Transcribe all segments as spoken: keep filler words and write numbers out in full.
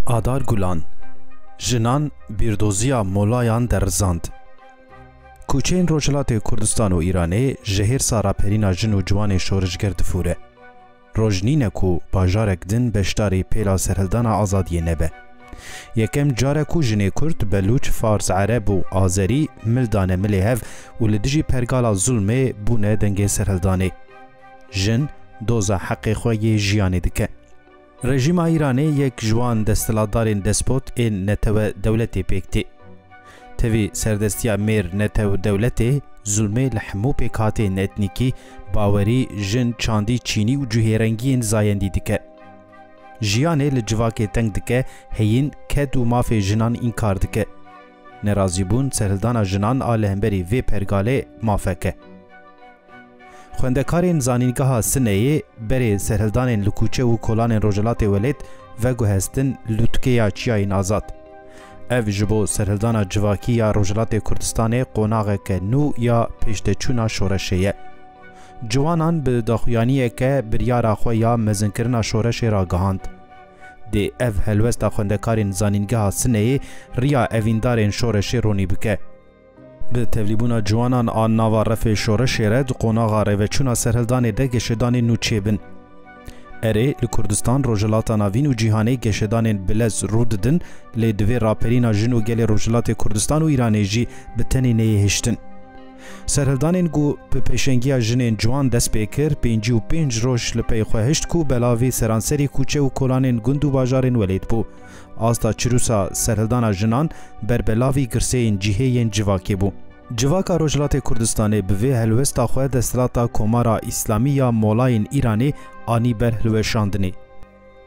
Adar Gulan, jinan bîrdoziya molayan derizand. Kûçeyên Rojhilatê Kurdistan û Îranê ji hêrsa raperîna jin û ciwanên şorişger difûre. Roj nîne ku bajarek din beşdarî pêla serhildana azadiyê nebe. Yekem care ku jinê Kurd, Belûç, Fars, Ereb û Azerî mil dane milê hev û li dijî pergala zulmê bûne dengê serhildanê. Jin doza heqê xwe yê jiyanê dike. Rejîma Îranê yek ji wan desthilatdarên despot ên netewe dewletê pêk tê. Tevî serdestiya mêr netew dewletê, zulmê li hemû pêkhateyên etnîkî, bawerî, jin, çandî, çînî û cihêrengiyên zayendî dike. Jiyanê li civakê teng dike, heyîn, ked û mafê jinan înkar dike. Nerazîbûn serhildana jinan a li hemberî vê pergalê mafek e. Xwendekarên Zanîngeha Sineyê berê serhildanên li kûçe û kolanên Rojhilatê Welêt veguhestin lûtkeya çiyayên azad. Ev ji bo serhildana civakî ya Rojhilatê Kurdistanê qonaxeke nû ya pêşdeçûna şoreşê ye. Ciwanan bi daxuyaniyeke biryara xwe ya mezinkirina şoreşê ragihand. Dê ev helwesta xwendekarên Zanîngeha Sineyê riya evîndarên şoreşê ronî bike. Bi tevlîbûna ciwanan a nava refê şoreşê re di qonaxa rêveçûna serhildanê de geşedanên nû çêbin. Erê, li Kurdistan, Rojhilata Navîn û cîhanê geşedanên bilez rû didin, lê divê raperîna jin û gelê Rojhilatê Kurdistan û Îranê jî bi tenê neyê hiştin. Serhildanên ku bi pêşengiya jinên ciwan dest pê kir, pêncî û pênc roj li pey xwe hişt ku belavî seranserî kûçe û kolanên gund û bajarên welêt bû. Asta çirûsa serhildana jinan berbelavî girseyên cihê yên civakê bû. Civaka Rojhilatê Kurdistanê bi vê helwesta xwe desthilata Komara Îslamî ya Molayên Îranê anî ber hilweşandinê.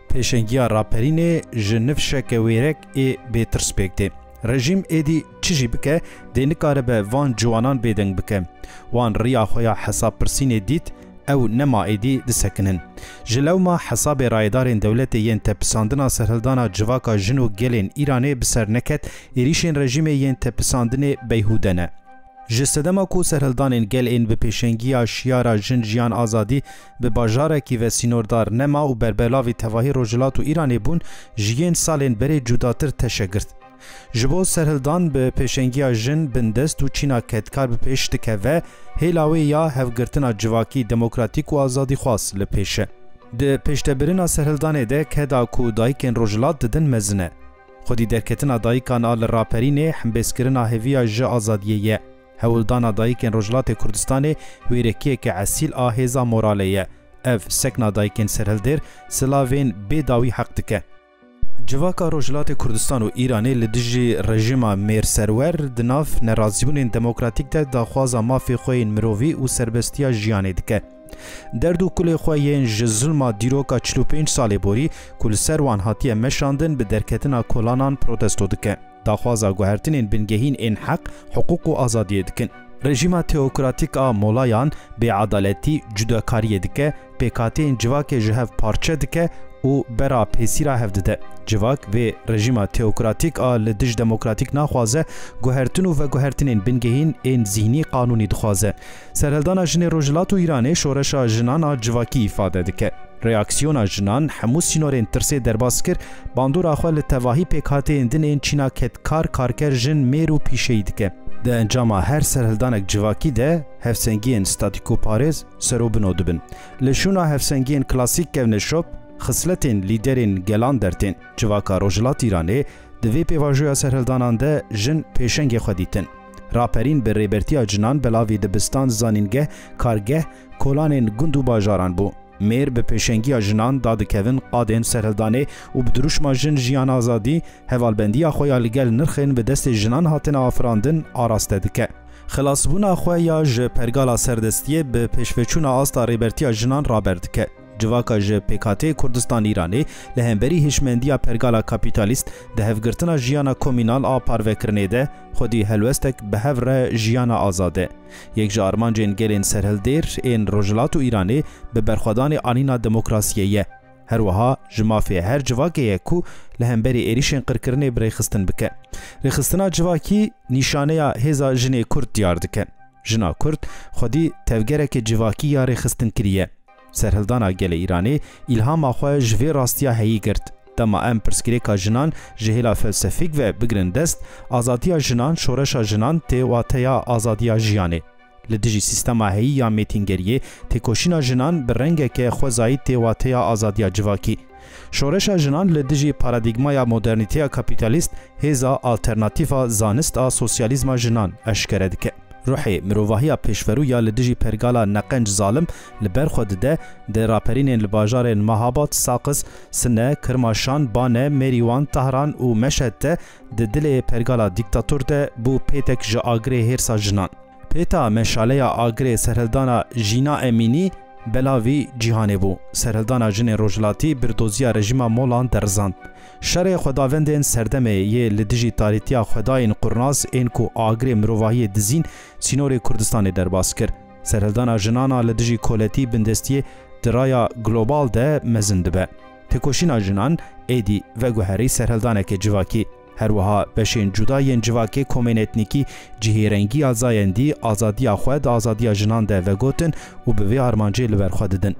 Pêşengiya raperînê ji nifşeke wêrek ê bêtirs pêk tê. Rejîm êdî çi jî bike, dê nikaribe van ciwanan bêdeng bike. Wan riya xwe ya hesabpirsînê dît, ew nema êdî disekinin. Ji lewma hesabê rayedarên dewletê yên tepisandina serhildana civaka jin û gelên Îranê bi ser neket, êrîşên rejîmê yên tepisandinê beyhûde ne. Ji sedema ku serhildanên gel ên bi pêşengiya şiyara Jin, Jiyan, Azadî bi bajarekî ve sînordar nema û berbelavî tevahî Rojhilat û Îranê bûn, ji yên salên berê cudatir teşe girt. Ji bo serhildan bi pêşengiya jin, bindest û çîna kedkar bi pêş dikeve, hêla wê ya hevgirtina civakî, demokratîk û azadîxwaz li pêş e. Di pêştebirina serhildanê de keda ku dayikên Rojhilat didin mezin e. Xwedî derketina dayikan a li raperînê hembêzkirina hêviya ji azadiyê ye. Hewldana dayikên Rojhilatê Kurdistanê wêrekiyeke esîl a hêza moralê ye. Ev sekna dayikên serhildêr silavên bê dawî heq dike. Civaka Rojhilatê Kurdistan û Îranê li dijî rejîma mêrserwer di nav nerazîbûnên demokratîk de daxwaza mafê xwe yên mirovî û serbestiya jiyanê dike. Derd û kulê xwe yên ji zulma dîroka çil û pênc salê borî ku li ser wan hatiye meşandin bi derketina kolanan protesto dike. Daxwaza guhertinên bingehîn ên heq, hiqûq û azadiyê dikin. Rejîma teokratîk a molayan bêedaletî, cudakariyê dike, pêkhateyên civakê ji hev parçe dike û bera pêsîra hev dide. Civak vê rejîma teokratîk a li dij demokratîk naxwaze, guhertin û veguhertinên bingehîn ên zîhnî qanûnî dixwaze. Serhildana jinê Rojhilat û Îranê şoreşa jinan a civakî îfade dike. Reaksiyona jinan hemû sînorên tirsê derbas kir, bandora xwe li tevahî pêkhateyên din ên çîna kedkar, karker, jin, mêr û pîşeyî dike. Di encama her serhildanek civakî de hevsengiyên statîkoparêz serobino dibin. Li şûna hevsengiyên klasîk kevneşop, xisletên lîderên gelan dertên. Civaka Rojhilat Îranê di vê pêvajoya serhildanan de jin pêşengê xwe dîtin. Raperîn bi rêbertiya cinan belavî dibistan, zanîngeh, kargeh, kolanên gund û bajaran bû. Mêr bi pêşengiya jinan dadikevin qadên serhildanê û bi dirûşma Jin, Jiyan, Azadî hevalbendiya xwe ya li gel nirxên bi destê jinan hatine afirandin araste dike. Xilasbûna xwe ya ji pergala serdestiyê bi pêşveçûna asta rêbertiya jinan raber dike. Civaka ji pêkhateyê Kurdistan Îranê li hemberî hişmendiya pergala kapîtalîst di hevgirtina jiyana komînal a parvekirinê de xwedî helwestek bi hev re jiyana azad e. Yek ji armancên gelên serhildêr ên Rojhilat û Îranê bi berxwedanê anîna demokrasiyê ye. Her wiha ji mafê her civakê ye ku li hemberî êrîşên qirkirinê bi rêxistin bike. Rêxistina civakî nîşaneya hêza jinê Kurd diyar dike. Jina Kurd xwedî tevgereke civakî ya rêxistinkirî ye. Serhildana gelê Îranê îlhama xwe ji vê rastiya heyî girt. Dema em pirsgirêka jinan ji hêla felsefîk ve bigirin dest, azadiya jinan, şoreşa jinan tê wateya azadiya jiyanê. Li dijî sîstema heyî ya mêtingeriyê, têkoşîna jinan bi rengeke xwezayî tê wateya azadiya civakî. Şoreşa jinan li dijî paradîgmaya modernîteya kapîtalîst hêza alternatîf a zanist a sosyalîzma jinan eşkere dike. Ruhê mirovahiya pêşverû ya li dijî pergala neqenc zalim li ber xwe dide, di raperînên li bajarên Mahabad, Saqiz, Sine, Kirmaşan, Bane, Mêrîwan, Tahran û Meşhed de di dilê pergala dîktator de bû pêtek ji agirê hêrsa jinan. Pêta meşaleya agirê serhildana Jîna Emînî belavî cîhanê bû. Serhildana jinên rojhilatî birdoziya rejîma Molan derizand. Şerê xwedavendên serdemê yê li dijî tarîtiya xwedayên qurnaz ên ku agirê mirovahiyê dizîn sînorê Kurdistanê derbas kir. Serhildana jinana li dijî koletî bindestiyê di raya global de mezin dibe. Têkoşîna jinan êdî veguherî serhildaneke civakî. Her wiha beşên cuda yên civakê, komên etnîkî, cihêrengiya zayendî, azadiya xwe di azadiya jinan de vegotin û bi vê armancê li ber xwe didin.